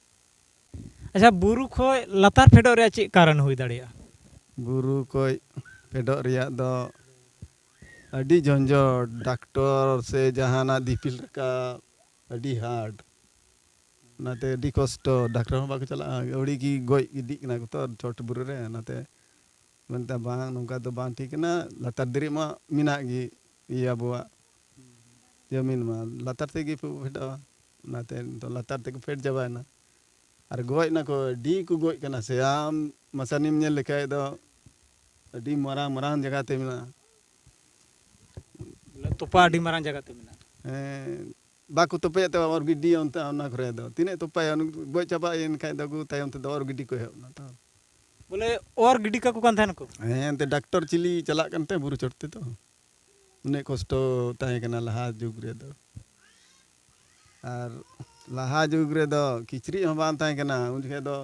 ᱟᱪᱪᱷᱟ, ᱵᱩᱨᱩ ᱠᱷᱚᱡ ᱞᱟᱛᱟᱨ ᱯᱷᱮᱰᱚᱜ ᱨᱮᱭᱟᱜ ᱪᱮᱫ ᱠᱟᱨᱚᱱ ᱦᱩᱭ ᱫᱟᱲᱮᱭᱟᱜᱼᱟ? ᱵᱩᱨᱩ ᱠᱷᱚᱡ ᱯᱷᱮᱰᱚᱜ ᱨᱮᱭᱟᱜ ᱫᱚ ᱟᱹᱰᱤ ᱡᱷᱚᱸᱡᱚᱴ, ᱰᱟᱠᱴᱚᱨ ᱥᱮ ᱡᱟᱦᱟᱱᱟᱜ ᱫᱤᱯᱤᱞ ᱨᱟᱠᱟᱵ ᱟᱹᱰᱤ ᱦᱟᱨᱰ᱾ ᱚᱱᱟᱛᱮ ᱟᱹᱰᱤ ᱠᱚᱥᱴᱚ, ᱰᱟᱠᱴᱚᱨ ᱦᱚᱸ ᱵᱟᱠᱚ ᱪᱟᱞᱟᱜᱼᱟ᱾ ᱟᱹᱣᱲᱤ ᱜᱮ ᱜᱚᱡ ᱤᱫᱤᱜ ᱠᱟᱱᱟ ᱠᱚ ᱛᱚ ᱪᱚᱴ ᱵᱩᱨᱩ ᱨᱮ, ᱚᱱᱟᱛᱮ ᱢᱮᱱᱛᱮ ᱵᱟᱝ, ᱱᱚᱝᱠᱟ ᱫᱚ ᱵᱟᱝ ᱴᱷᱤᱠ ᱠᱟᱱᱟ᱾ ᱞᱟᱛᱟᱨ ᱫᱷᱟᱹᱨᱤᱡ ᱢᱟ ᱢᱮᱱᱟᱜ ᱜᱮ ᱤᱭᱟᱹ ᱟᱵᱚᱣᱟᱜ ᱡᱟᱹᱢᱤᱱ ᱢᱟ, ᱞᱟᱛᱟᱨ ᱛᱮᱜᱮ ᱠᱚ ᱯᱷᱮᱰᱚᱜᱼᱟ᱾ ᱚᱱᱟᱛᱮ ᱱᱤᱛᱚᱜ ᱞᱟᱛᱟᱨ ᱛᱮᱠᱚ ᱯᱷᱮᱰ ᱪᱟᱵᱟᱭᱮᱱᱟ᱾ ᱟᱨ ᱜᱚᱡ ᱱᱟᱠᱚ, ᱟᱹᱰᱤ ᱠᱚ ᱜᱚᱡ ᱠᱟᱱᱟ᱾ ᱥᱮ ᱟᱢ ᱢᱟᱥᱟᱱᱤᱢ ᱧᱮᱞ ᱞᱮᱠᱷᱟᱡ ᱫᱚ ᱟᱹᱰᱤ ᱢᱟᱨᱟᱝ ᱢᱟᱨᱟᱝ ᱡᱟᱭᱜᱟ ᱛᱮ ᱢᱮᱱᱟᱜᱼᱟ᱾ ᱵᱚᱞᱮ ᱛᱚᱯᱟ ᱟᱹᱰᱤ ᱢᱟᱨᱟᱝ ᱡᱟᱭᱜᱟ ᱛᱮ ᱢᱮᱱᱟᱜᱼᱟ᱾ ᱦᱮᱸ, ᱵᱟᱠᱚ ᱛᱚᱯᱟᱭᱮᱫ ᱛᱟᱵᱚᱱᱟ ᱚᱨ ᱜᱤᱰᱤᱭᱟ ᱚᱱᱛᱮ, ᱚᱱᱟ ᱠᱚᱨᱮ ᱫᱚ ᱛᱤᱱᱟᱹᱜ ᱛᱚᱯᱟᱭᱟ, ᱩᱱᱤ ᱜᱚᱡ ᱪᱟᱵᱟᱭᱮᱱ ᱠᱷᱟᱡ ᱫᱚ ᱟᱹᱜᱩ ᱛᱟᱭᱚᱢ ᱛᱮᱫᱚ ᱚᱨ ᱜᱤᱰᱤ ᱠᱚ ᱮᱦᱚᱵ ᱮᱱᱟ ᱛᱚ᱾ ᱵᱚᱞᱮ ᱚᱨ ᱜᱤᱰᱤ ᱠᱟᱠᱚ ᱠᱟᱱ ᱛᱟᱦᱮᱱᱟᱠᱚ? ᱦᱮᱸ, ᱮᱱᱛᱮ ᱰᱟᱠᱴᱚᱨ ᱪᱤᱞᱤ ᱪᱟᱞᱟᱜ ᱠᱟᱱ ᱛᱟᱦᱮᱸ ᱵᱩᱨᱩ ᱪᱚᱴ ᱛᱮᱫᱚ, ᱩᱱᱟᱹᱜ ᱠᱚᱥᱴᱚ ᱛᱟᱦᱮᱸ ᱠᱟᱱᱟ ᱞᱟᱦᱟ ᱡᱩᱜᱽ ᱨᱮᱫᱚ᱾ ᱟᱨ ᱞᱟᱦᱟ ᱡᱩᱜᱽ ᱨᱮᱫᱚ ᱠᱤᱪᱨᱤᱡ ᱦᱚᱸ ᱵᱟᱝ ᱛᱟᱦᱮᱸ ᱠᱟᱱᱟ᱾ ᱩᱱ ᱡᱚᱠᱷᱮᱡ ᱫᱚ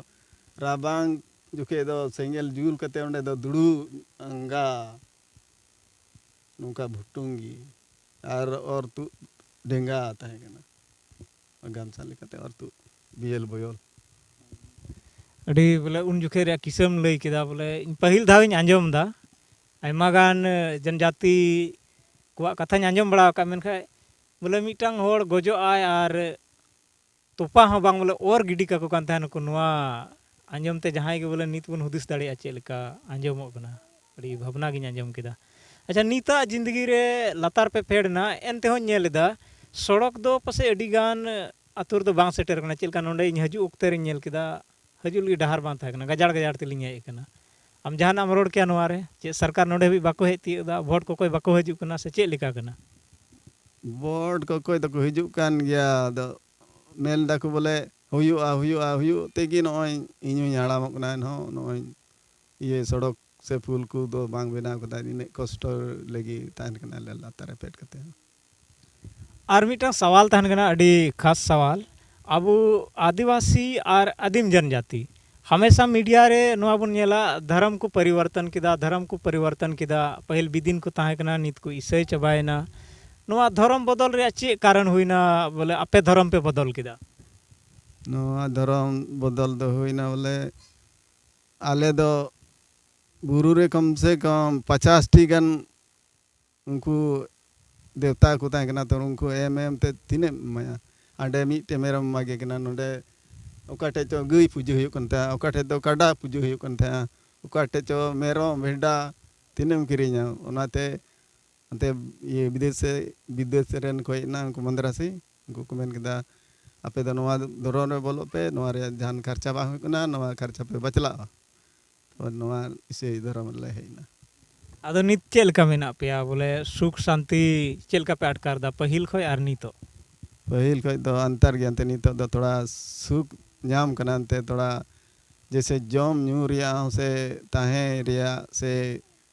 ᱨᱟᱵᱟᱝ ᱡᱚᱠᱷᱮᱡ ᱫᱚ ᱥᱮᱸᱜᱮᱞ ᱡᱩᱞ ᱠᱟᱛᱮ ᱚᱸᱰᱮ ᱫᱚ ᱫᱩᱲᱩᱵ ᱟᱸᱜᱟ, ᱱᱚᱝᱠᱟ ᱵᱷᱩᱴᱩᱝ ᱜᱮ᱾ ᱟᱨ ᱚᱨ ᱛᱩᱫ ᱰᱮᱸᱜᱟ ᱛᱟᱦᱮᱸ ᱠᱟᱱᱟ, ᱜᱟᱢᱪᱷᱟ ᱞᱮᱠᱟᱛᱮ ᱚᱨ ᱛᱩᱫ ᱵᱤᱭᱚᱞ ᱵᱚᱭᱚᱞ᱾ ᱟᱹᱰᱤ ᱵᱚᱞᱮ ᱩᱱ ᱡᱚᱠᱷᱮᱡ ᱨᱮᱭᱟᱜ ᱠᱤᱥᱟᱹᱢ ᱞᱟᱹᱭ ᱠᱮᱫᱟ, ᱵᱚᱞᱮ ᱤᱧ ᱯᱟᱹᱦᱤᱞ ᱫᱷᱟᱣ ᱤᱧ ᱟᱸᱡᱚᱢ ᱮᱫᱟ᱾ ᱟᱭᱢᱟ ᱜᱟᱱ ᱡᱚᱱᱡᱟᱛᱤ ᱠᱚᱣᱟᱜ ᱠᱟᱛᱷᱟᱧ ᱟᱸᱡᱚᱢ ᱵᱟᱲᱟ ᱟᱠᱟᱫ, ᱢᱮᱱᱠᱷᱟᱱ ᱵᱚᱞᱮ ᱢᱤᱫᱴᱟᱝ ᱦᱚᱲ ᱜᱚᱡᱚᱜ ᱟᱭ ᱟᱨ ᱛᱚᱯᱟ ᱦᱚᱸ ᱵᱟᱝ, ᱵᱚᱞᱮ ᱚᱨ ᱜᱤᱰᱤ ᱠᱟᱠᱚ ᱠᱟᱱ ᱛᱟᱦᱮᱱᱟᱠᱚ᱾ ᱱᱚᱣᱟ ᱟᱸᱡᱚᱢ ᱛᱮ ᱡᱟᱦᱟᱸᱭ ᱜᱮ ᱵᱚᱞᱮ ᱱᱤᱛ ᱵᱚᱱ ᱦᱩᱫᱤᱥ ᱫᱟᱲᱮᱭᱟᱜᱼᱟ ᱪᱮᱫ ᱞᱮᱠᱟ ᱟᱸᱡᱚᱢᱚᱜ ᱠᱟᱱᱟ, ᱟᱹᱰᱤ ᱵᱷᱟᱵᱽᱱᱟ ᱜᱤᱧ ᱟᱸᱡᱚᱢ ᱠᱮᱫᱟ᱾ ᱟᱪᱪᱷᱟ, ᱱᱤᱛᱟᱜ ᱡᱤᱱᱫᱮᱜᱤ ᱨᱮ ᱞᱟᱛᱟᱨ ᱯᱮ ᱯᱷᱮᱰ ᱮᱱᱟ, ᱮᱱ ᱛᱮᱦᱚᱸᱧ ᱧᱮᱞ ᱮᱫᱟ ᱥᱚᱲᱚᱠ ᱫᱚ ᱯᱟᱥᱮᱡ ᱟᱹᱰᱤ ᱜᱟᱱ ᱟᱹᱛᱩ ᱨᱮᱫᱚ ᱵᱟᱝ ᱥᱮᱴᱮᱨ ᱠᱟᱱᱟ᱾ ᱪᱮᱫ ᱞᱮᱠᱟ ᱱᱚᱰᱮ ᱤᱧ ᱦᱤᱡᱩᱜ ᱚᱠᱛᱮ ᱨᱤᱧ ᱧᱮᱞ ᱠᱮᱫᱟ, ᱦᱤᱡᱩᱜ ᱞᱟᱹᱜᱤᱫ ᱰᱟᱦᱟᱨ ᱵᱟᱝ ᱛᱟᱦᱮᱸ ᱠᱟᱱᱟ, ᱜᱟᱡᱟᱲ ᱜᱟᱡᱟᱲ ᱛᱮᱞᱤᱧ ᱦᱮᱡ ᱟᱠᱟᱱᱟ᱾ ᱟᱢ ᱡᱟᱦᱟᱱᱟᱜ ᱮᱢ ᱨᱚᱲ ᱠᱮᱭᱟ ᱱᱚᱣᱟ ᱨᱮ? ᱪᱮᱫ ᱥᱚᱨᱠᱟᱨ ᱱᱚᱰᱮ ᱦᱟᱹᱵᱤᱡ ᱵᱟᱠᱚ ᱦᱮᱡ ᱛᱤᱭᱳᱜ ᱮᱫᱟ, ᱵᱷᱳᱴ ᱠᱚᱠᱚᱭ ᱵᱟᱠᱚ ᱦᱤᱡᱩᱜ ᱠᱟᱱᱟ ᱥᱮ ᱪᱮᱫ ᱞᱮᱠᱟ ᱠᱟᱱᱟ? ᱵᱷᱳᱴ ᱠᱚᱠᱚᱭ ᱫᱚᱠᱚ ᱦᱤᱡᱩᱜ ᱠᱟᱱ ᱜᱮᱭᱟ, ᱟᱫᱚ ᱢᱮᱱ ᱫᱟᱠᱚ ᱵᱚᱞᱮ ᱦᱩᱭᱩᱜᱼᱟ, ᱦᱩᱭᱩᱜᱼᱟ, ᱦᱩᱭᱩᱜ ᱛᱮᱜᱮ ᱱᱚᱜᱼᱚᱭ ᱤᱧ ᱦᱚᱧ ᱦᱟᱲᱟᱢᱚᱜ ᱠᱟᱱᱟ, ᱮᱱᱦᱚᱸ ᱱᱚᱜᱼᱚᱭ ᱤᱭᱟᱹ ᱥᱚᱲᱚᱠ ᱥᱮ ᱯᱩᱞ ᱠᱚᱫᱚ ᱵᱟᱝ ᱵᱮᱱᱟᱣ ᱠᱟᱫᱟ, ᱤᱱᱟᱹᱜ ᱠᱚᱥᱴᱚ ᱞᱟᱹᱜᱤᱫ ᱛᱟᱦᱮᱱ ᱠᱟᱱᱟ ᱞᱮ ᱞᱟᱛᱟᱨ ᱨᱮ ᱯᱷᱮᱰ ᱠᱟᱛᱮ ᱦᱚᱸ᱾ ᱟᱨ ᱢᱤᱫᱴᱟᱝ ᱥᱟᱣᱟᱞ ᱛᱟᱦᱮᱱ ᱠᱟᱱᱟ, ᱟᱹᱰᱤ ᱠᱷᱟᱥ ᱥᱟᱣᱟᱞ᱾ ᱟᱵᱚ ᱟᱹᱫᱤᱵᱟᱹᱥᱤ ᱟᱨ ᱟᱹᱫᱤᱢ ᱡᱚᱱᱡᱟᱹᱛᱤ ᱦᱟᱢᱮᱥᱟ ᱢᱤᱰᱤᱭᱟ ᱨᱮ ᱱᱚᱣᱟ ᱵᱚᱱ ᱧᱮᱞᱟ, ᱫᱷᱚᱨᱚᱢ ᱠᱚ ᱯᱚᱨᱤᱵᱚᱨᱛᱚᱱ ᱠᱮᱫᱟ, ᱫᱷᱚᱨᱚᱢ ᱠᱚ ᱯᱚᱨᱤᱵᱚᱨᱛᱚᱱ ᱠᱮᱫᱟ, ᱯᱟᱹᱦᱤᱞ ᱵᱤᱫᱤᱱ ᱠᱚ ᱛᱟᱦᱮᱸ ᱠᱟᱱᱟ, ᱱᱤᱛ ᱠᱚ ᱤᱥᱟᱹᱭ ᱪᱟᱵᱟᱭᱮᱱᱟ᱾ ᱱᱚᱣᱟ ᱫᱷᱚᱨᱚᱢ ᱵᱚᱫᱚᱞ ᱨᱮᱭᱟᱜ ᱪᱮᱫ ᱠᱟᱨᱚᱱ ᱦᱩᱭᱱᱟ, ᱵᱚᱞᱮ ᱟᱯᱮ ᱫᱷᱚᱨᱚᱢ ᱯᱮ ᱵᱚᱫᱚᱞ ᱠᱮᱫᱟ? ᱱᱚᱣᱟ ᱫᱷᱚᱨᱚᱢ ᱵᱚᱫᱚᱞ ᱫᱚ ᱦᱩᱭᱱᱟ ᱵᱚᱞᱮ ᱟᱞᱮ ᱫᱚ ᱵᱩᱨᱩ ᱨᱮ ᱠᱚᱢ ᱥᱮ ᱠᱚᱢ ᱯᱚᱪᱟᱥ ᱴᱤ ᱜᱟᱱ ᱩᱱᱠᱩ ᱫᱮᱵᱛᱟ ᱠᱚ ᱛᱟᱦᱮᱸ ᱠᱟᱱᱟ, ᱛᱚ ᱩᱱᱠᱩ ᱮᱢ ᱮᱢ ᱛᱮ ᱛᱤᱱᱟᱹᱜ ᱮᱢ ᱮᱢᱟᱭᱟ? ᱦᱟᱸᱰᱮ ᱢᱤᱫᱴᱮᱡ ᱢᱮᱨᱚᱢ ᱮᱢᱟᱜᱮ ᱠᱟᱱᱟ, ᱱᱚᱰᱮ ᱚᱠᱟ ᱴᱷᱮᱡ ᱪᱚ ᱜᱟᱹᱭ ᱯᱩᱡᱟᱹ ᱦᱩᱭᱩᱜ ᱠᱟᱱ ᱛᱟᱦᱮᱸᱜᱼᱟ, ᱚᱠᱟ ᱴᱷᱮᱡ ᱫᱚ ᱠᱟᱰᱟ ᱯᱩᱡᱟᱹ ᱦᱩᱭᱩᱜ ᱠᱟᱱ ᱛᱟᱦᱮᱸᱜᱼᱟ, ᱚᱠᱟ ᱴᱷᱮᱡ ᱪᱚ ᱢᱮᱨᱚᱢ ᱵᱷᱮᱰᱟ ᱛᱤᱱᱟᱹᱜ ᱮᱢ ᱠᱤᱨᱤᱧᱟ? ᱚᱱᱟᱛᱮ ᱚᱱᱛᱮ ᱤᱭᱟᱹ ᱵᱤᱫᱮᱥ ᱥᱮ, ᱵᱤᱫᱮᱥ ᱨᱮᱱ ᱠᱚ ᱦᱮᱡ ᱮᱱᱟ, ᱩᱱᱠᱩ ᱢᱟᱫᱽᱨᱟᱥᱤ, ᱩᱱᱠᱩ ᱠᱚ ᱢᱮᱱ ᱠᱮᱫᱟ, "ᱟᱯᱮ ᱫᱚ ᱱᱚᱣᱟ ᱫᱷᱚᱨᱚᱢ ᱨᱮ ᱵᱚᱞᱚᱜ ᱯᱮ, ᱱᱚᱣᱟ ᱨᱮᱭᱟᱜ ᱡᱟᱦᱟᱱ ᱠᱷᱚᱨᱪᱟ ᱵᱟᱝ ᱦᱩᱭᱩᱜ ᱠᱟᱱᱟ, ᱱᱚᱣᱟ ᱠᱷᱚᱨᱪᱟ ᱯᱮ ᱵᱟᱪᱞᱟᱜᱼᱟ᱾" ᱛᱚ ᱱᱚᱣᱟ ᱤᱥᱟᱹᱭ ᱫᱷᱚᱨᱚᱢ ᱨᱮᱞᱮ ᱦᱮᱡ ᱮᱱᱟ᱾ ᱟᱫᱚ ᱱᱤᱛ ᱪᱮᱫ ᱞᱮᱠᱟ ᱢᱮᱱᱟᱜ ᱯᱮᱭᱟ? ᱵᱚᱞᱮ ᱥᱩᱠ ᱥᱟᱱᱛᱤ ᱪᱮᱫ ᱞᱮᱠᱟ ᱯᱮ ᱟᱴᱠᱟᱨ ᱮᱫᱟ ᱯᱟᱹᱦᱤᱞ ᱠᱷᱚᱱ ᱟᱨ ᱱᱤᱛᱚᱜ? ᱯᱟᱹᱦᱤᱞ ᱠᱷᱚᱱ ᱫᱚ ᱚᱱᱛᱟᱨ ᱜᱮ, ᱮᱱᱛᱮ ᱱᱤᱛᱚᱜ ᱫᱚ ᱛᱷᱚᱲᱟ ᱥᱩᱠ ᱧᱟᱢ ᱠᱟᱱᱟ, ᱮᱱᱛᱮ ᱛᱷᱚᱲᱟ ᱡᱮᱭᱥᱮ ᱡᱚᱢ ᱧᱩ ᱨᱮᱭᱟᱜ ᱦᱚᱸ ᱥᱮ ᱛᱟᱦᱮᱸ ᱨᱮᱭᱟᱜ ᱥᱮ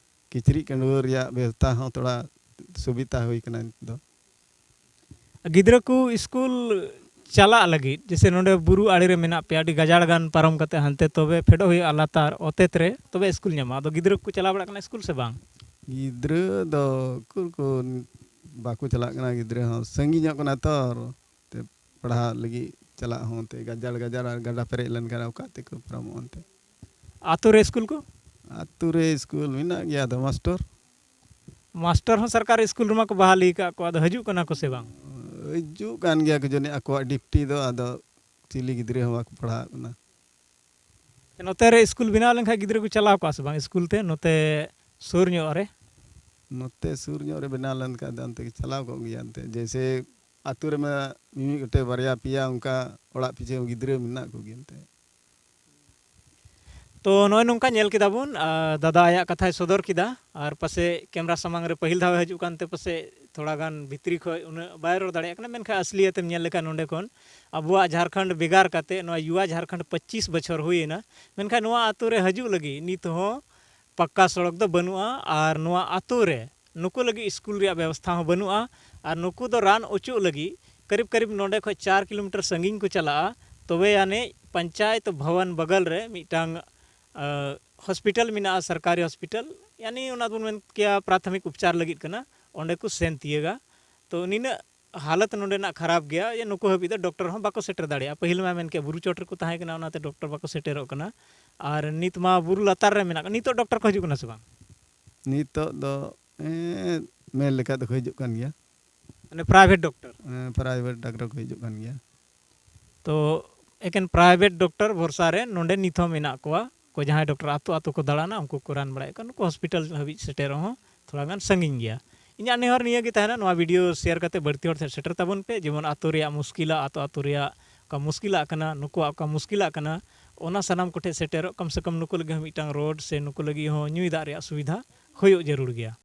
ᱠᱤᱪᱨᱤᱡ ᱠᱷᱟᱺᱰᱩᱣᱟᱹ ᱨᱮᱭᱟᱜ ᱵᱮᱵᱚᱥᱛᱷᱟ ᱦᱚᱸ ᱛᱷᱚᱲᱟ ᱥᱩᱵᱤᱫᱷᱟ ᱦᱩᱭ ᱠᱟᱱᱟ ᱱᱤᱛ ᱫᱚ᱾ ᱜᱤᱫᱽᱨᱟᱹ ᱠᱚ ᱥᱠᱩᱞ ᱪᱟᱞᱟᱜ ᱞᱟᱹᱜᱤᱫ, ᱡᱮᱭᱥᱮ ᱱᱚᱰᱮ ᱵᱩᱨᱩ ᱟᱲᱮ ᱨᱮ ᱢᱮᱱᱟᱜ ᱯᱮᱭᱟ, ᱟᱹᱰᱤ ᱜᱟᱡᱟᱲ ᱜᱟᱱ ᱯᱟᱨᱚᱢ ᱠᱟᱛᱮ ᱦᱟᱱᱛᱮ ᱛᱚᱵᱮ ᱯᱷᱮᱰᱚᱜ ᱦᱩᱭᱩᱜᱼᱟ ᱞᱟᱛᱟᱨ ᱚᱛᱮᱛ ᱨᱮ, ᱛᱚᱵᱮ ᱥᱠᱩᱞ ᱧᱟᱢᱚᱜᱼᱟ᱾ ᱟᱫᱚ ᱜᱤᱫᱽᱨᱟᱹ ᱠᱚ ᱪᱟᱞᱟᱣ ᱵᱟᱲᱟᱜ ᱠᱟᱱᱟ ᱥᱠᱩᱞ ᱥᱮ ᱵᱟᱝ? ᱜᱤᱫᱽᱨᱟᱹ ᱫᱚ ᱩᱠᱩᱨ ᱠᱚ ᱵᱟᱠᱚ ᱪᱟᱞᱟᱜ ᱠᱟᱱᱟ, ᱜᱤᱫᱽᱨᱟᱹ ᱦᱚᱸ ᱥᱟᱺᱜᱤᱧᱚᱜ ᱠᱟᱱᱟ ᱛᱚ, ᱟᱨ ᱛᱮ ᱯᱟᱲᱦᱟᱜ ᱞᱟᱹᱜᱤᱫ ᱪᱟᱞᱟᱜ ᱦᱚᱸ ᱛᱮ ᱜᱟᱡᱟᱲ ᱜᱟᱡᱟᱲ ᱟᱨ ᱜᱟᱰᱟ ᱯᱮᱨᱮᱡ ᱞᱮᱱᱠᱷᱟᱱ ᱚᱠᱟ ᱛᱮᱠᱚ ᱯᱟᱨᱚᱢᱚᱜᱼᱟ ᱚᱱᱛᱮ? ᱟᱛᱳ ᱨᱮ ᱥᱠᱩᱞ ᱠᱚ? ᱟᱛᱳ ᱨᱮ ᱥᱠᱩᱞ ᱢᱮᱱᱟᱜ ᱜᱮᱭᱟ, ᱟᱫᱚ ᱢᱟᱥᱴᱚᱨ? ᱢᱟᱥᱴᱚᱨ ᱦᱚᱸ ᱥᱚᱨᱠᱟᱨᱤ ᱥᱠᱩᱞ ᱨᱮᱢᱟ ᱠᱚ ᱵᱟᱦᱟᱞᱤ ᱟᱠᱟᱫ ᱠᱚᱣᱟ, ᱟᱫᱚ ᱦᱤᱡᱩᱜ ᱠᱟᱱᱟ ᱠᱚ ᱥᱮ ᱵᱟᱝ? ᱦᱤᱡᱩᱜ ᱠᱟᱱ ᱜᱮᱭᱟ ᱠᱚ ᱡᱟᱹᱱᱤᱡ, ᱟᱠᱚᱣᱟᱜ ᱰᱤᱯᱴᱤ ᱫᱚ, ᱟᱫᱚ ᱪᱤᱞᱤ ᱜᱤᱫᱽᱨᱟᱹ ᱦᱚᱸ ᱵᱟᱠᱚ ᱯᱟᱲᱦᱟᱜ ᱠᱟᱱᱟ᱾ ᱱᱚᱛᱮ ᱨᱮ ᱥᱠᱩᱞ ᱵᱮᱱᱟᱣ ᱞᱮᱱᱠᱷᱟᱱ ᱜᱤᱫᱽᱨᱟᱹ ᱠᱚ ᱪᱟᱞᱟᱣ ᱠᱚᱜᱼᱟ ᱥᱮ ᱵᱟᱝ ᱥᱠᱩᱞ ᱛᱮ, ᱱᱚᱛᱮ ᱥᱩᱨ ᱧᱚᱜ ᱨᱮ? ᱱᱚᱛᱮ ᱥᱩᱨ ᱧᱚᱜ ᱨᱮ ᱵᱮᱱᱟᱣ ᱞᱮᱱᱠᱷᱟᱱ ᱫᱚ ᱚᱱᱛᱮ ᱜᱮ ᱪᱟᱞᱟᱣ ᱠᱚᱜ ᱜᱮᱭᱟ, ᱮᱱᱛᱮ ᱡᱮᱭᱥᱮ ᱟᱹᱛᱩ ᱨᱮᱢᱟ ᱢᱤᱢᱤᱫ ᱜᱚᱴᱮᱡ ᱵᱟᱨᱭᱟ ᱯᱮᱭᱟ ᱚᱱᱠᱟ ᱚᱲᱟᱜ ᱯᱤᱪᱷᱟᱹ ᱜᱤᱫᱽᱨᱟᱹ ᱢᱮᱱᱟᱜ ᱠᱚᱜᱮ ᱮᱱᱛᱮ᱾ ᱛᱚ ᱱᱚᱜᱼᱚᱭ ᱱᱚᱝᱠᱟ ᱧᱮᱞ ᱠᱮᱫᱟ ᱵᱚᱱ, ᱟᱨ ᱫᱟᱫᱟ ᱟᱭᱟᱜ ᱠᱟᱛᱷᱟᱭ ᱥᱚᱫᱚᱨ ᱠᱮᱫᱟ, ᱟᱨ ᱯᱟᱥᱮᱡ ᱠᱮᱢᱨᱟ ᱥᱟᱢᱟᱝ ᱨᱮ ᱯᱟᱹᱦᱤᱞ ᱫᱷᱟᱣ ᱮ ᱦᱤᱡᱩᱜ ᱠᱟᱱᱛᱮ ᱯᱟᱥᱮᱡ ᱛᱷᱚᱲᱟ ᱜᱟᱱ ᱵᱷᱤᱛᱨᱤ ᱠᱷᱚᱱ ᱩᱱᱟᱹᱜ ᱵᱟᱭ ᱨᱚᱲ ᱫᱟᱲᱮᱭᱟᱜ ᱠᱟᱱᱟ, ᱢᱮᱱᱠᱷᱟᱱ ᱟᱥᱞᱤᱭᱟᱛᱮᱢ ᱧᱮᱞ ᱞᱮᱠᱷᱟᱱ ᱱᱚᱸᱰᱮ ᱠᱷᱚᱱ ᱟᱵᱚᱣᱟᱜ ᱡᱷᱟᱲᱠᱷᱚᱸᱰ ᱵᱷᱮᱜᱟᱨ ᱠᱟᱛᱮ ᱱᱚᱣᱟ ᱭᱩᱣᱟ ᱡᱷᱟᱲᱠᱷᱚᱸᱰ ᱯᱚᱸᱪᱤᱥ ᱵᱚᱪᱷᱚᱨ ᱦᱩᱭᱮᱱᱟ, ᱢᱮᱱᱠᱷᱟᱱ ᱱᱚᱣᱟ ᱟᱹᱛᱩ ᱨᱮ ᱦᱤᱡᱩᱜ ᱞᱟᱹᱜᱤᱫ ᱱᱤᱛ ᱦᱚᱸ ᱯᱟᱠᱟ ᱥᱚᱲᱚᱠ ᱫᱚ ᱵᱟᱹᱱᱩᱜᱼᱟ, ᱟᱨ ᱱᱚᱣᱟ ᱟᱹᱛᱩ ᱨᱮ ᱱᱩᱠᱩ ᱞᱟᱹᱜᱤᱫ ᱥᱠᱩᱞ ᱨᱮᱭᱟᱜ ᱵᱮᱵᱚᱥᱛᱷᱟ ᱦᱚᱸ ᱵᱟᱹᱱᱩᱜᱼᱟ, ᱟᱨ ᱱᱩᱠᱩ ᱫᱚ ᱨᱟᱱ ᱚᱪᱚᱜ ᱞᱟᱹᱜᱤᱫ ᱠᱟᱨᱤᱵ ᱠᱟᱨᱤᱵ ᱱᱚᱸᱰᱮ ᱠᱷᱚᱱ ᱪᱟᱨ ᱠᱤᱞᱳᱢᱤᱴᱟᱨ ᱥᱟᱺᱜᱤᱧ ᱠᱚ ᱪᱟᱞᱟᱜᱼᱟ, ᱛᱚᱵᱮ ᱟᱹᱱᱤᱡ ᱯᱚᱧᱪᱟᱭᱮᱛ ᱵᱷᱚᱵᱚᱱ ᱵᱚᱜᱚᱞ ᱨᱮ ᱢᱤᱫᱴᱟᱝ, ᱟᱹ, ᱦᱚᱥᱯᱤᱴᱟᱞ ᱢᱮᱱᱟᱜᱼᱟ, ᱥᱚᱨᱠᱟᱨᱤ ᱦᱚᱥᱯᱤᱴᱟᱞ, ᱭᱟᱱᱤ ᱚᱱᱟ ᱵᱚᱱ ᱢᱮᱱ ᱠᱮᱭᱟ ᱯᱨᱟᱛᱷᱚᱢᱤᱠ ᱩᱯᱪᱟᱨ ᱞᱟᱹᱜᱤᱫ ᱠᱟᱱᱟ, ᱚᱸᱰᱮ ᱠᱚ ᱥᱮᱱ ᱛᱤᱭᱟᱹᱜᱟ᱾ ᱛᱚ ᱱᱤᱱᱟᱹᱜ ᱦᱟᱞᱚᱛ ᱱᱚᱸᱰᱮᱱᱟᱜ ᱠᱷᱟᱨᱟᱯ ᱜᱮᱭᱟ ᱡᱮ ᱱᱩᱠᱩ ᱦᱟᱹᱵᱤᱡ ᱫᱚ ᱰᱚᱠᱴᱚᱨ ᱦᱚᱸ ᱵᱟᱠᱚ ᱥᱮᱴᱮᱨ ᱫᱟᱲᱮᱭᱟᱜᱼᱟ᱾ ᱯᱟᱹᱦᱤᱞ ᱢᱟ ᱢᱮᱱ ᱠᱮᱫ ᱵᱩᱨᱩ ᱪᱚᱴ ᱨᱮᱠᱚ ᱛᱟᱦᱮᱸ ᱠᱟᱱᱟ, ᱚᱱᱟᱛᱮ ᱰᱚᱠᱴᱚᱨ ᱵᱟᱠᱚ ᱥᱮᱴᱮᱨᱚᱜ ᱠᱟᱱᱟ, ᱟᱨ ᱱᱤᱛ ᱢᱟ ᱵᱩᱨᱩ ᱞᱟᱛᱟᱨ ᱨᱮ ᱢᱮᱱᱟᱜ ᱠᱚᱣᱟ᱾ ᱱᱤᱛᱚᱜ ᱰᱚᱠᱴᱚᱨ ᱠᱚ ᱦᱤᱡᱩᱜ ᱠᱟᱱᱟ ᱥᱮ ᱵᱟᱝ? ᱱᱤᱛᱚᱜ ᱫᱚ, ᱮᱸ, ᱢᱮᱱ ᱞᱮᱠᱷᱟᱡ ᱫᱚᱠᱚ ᱦᱤᱡᱩᱜ ᱠᱟᱱ ᱜᱮᱭᱟ᱾ ᱢᱟᱱᱮ ᱯᱨᱟᱭᱵᱷᱮᱴ ᱰᱚᱠᱴᱚᱨ? ᱦᱮᱸ, ᱯᱨᱟᱭᱵᱷᱮᱴ ᱰᱟᱠᱛᱟᱨ ᱠᱚ ᱦᱤᱡᱩᱜ ᱠᱟᱱ ᱜᱮᱭᱟ᱾ ᱛᱚ ᱮᱠᱮᱱ ᱯᱨᱟᱭᱵᱷᱮᱴ ᱰᱚᱠᱴᱚᱨ ᱵᱷᱚᱨᱥᱟ ᱨᱮ ᱱᱚᱰᱮ ᱱᱤᱛ ᱦᱚᱸ ᱢᱮᱱᱟᱜ ᱠᱚᱣᱟ᱾ ᱚᱠᱚᱭ ᱡᱟᱦᱟᱸᱭ ᱰᱚᱠᱴᱚᱨ ᱟᱛᱳ ᱟᱛᱳ ᱠᱚ ᱫᱟᱬᱟᱱᱟ, ᱩᱱᱠᱩ ᱠᱚ ᱨᱟᱱ ᱵᱟᱲᱟᱭᱮᱫ ᱠᱚᱣᱟ᱾ ᱱᱩᱠᱩ ᱦᱚᱥᱯᱤᱴᱟᱞ ᱦᱟᱹᱵᱤᱡ ᱥᱮᱴᱮᱨᱚᱜ ᱦᱚᱸ ᱛᱷᱚᱲᱟ ᱜᱟᱱ ᱥᱟᱺᱜᱤᱧ ᱜᱮᱭᱟ᱾ ᱤᱧᱟᱹᱜ ᱱᱮᱦᱚᱨ ᱱᱤᱭᱟᱹ ᱜᱮ ᱛᱟᱦᱮᱱᱟ, ᱱᱚᱣᱟ ᱵᱷᱤᱰᱤᱭᱳ ᱥᱮᱭᱟᱨ ᱠᱟᱛᱮ ᱵᱟᱹᱲᱛᱤ ᱦᱚᱲ ᱴᱷᱮᱱ ᱥᱮᱴᱮᱨ ᱛᱟᱵᱚᱱ ᱯᱮ, ᱡᱮᱢᱚᱱ ᱟᱛᱳ ᱨᱮᱭᱟᱜ ᱢᱩᱥᱠᱤᱞᱟ, ᱟᱛᱳ ᱟᱛᱳ ᱨᱮᱭᱟᱜ ᱚᱠᱟ ᱢᱩᱥᱠᱤᱞᱟᱜ ᱠᱟᱱᱟ, ᱱᱩᱠᱩᱣᱟᱜ ᱚᱠᱟ ᱢᱩᱥᱠᱤᱞᱟᱜ ᱠᱟᱱᱟ, ᱚᱱᱟ ᱥᱟᱱᱟᱢ ᱠᱚᱴᱷᱮᱱ ᱥᱮᱴᱮᱨᱚᱜ, ᱠᱚᱢ ᱥᱮ ᱠᱚᱢ ᱱᱩᱠᱩ ᱞᱟᱹᱜᱤᱫ ᱦᱚᱸ ᱢᱤᱫᱴᱟᱝ ᱨᱳᱰ ᱥᱮ ᱱᱩᱠᱩ ᱞᱟᱹᱜᱤᱫ ᱦᱚᱸ ᱧᱩᱭ ᱫᱟᱜ ᱨᱮᱭᱟᱜ ᱥᱩᱵᱤᱫᱷᱟ ᱦᱩᱭᱩᱜ ᱡᱟᱹᱨᱩᱲ ᱜᱮᱭᱟ᱾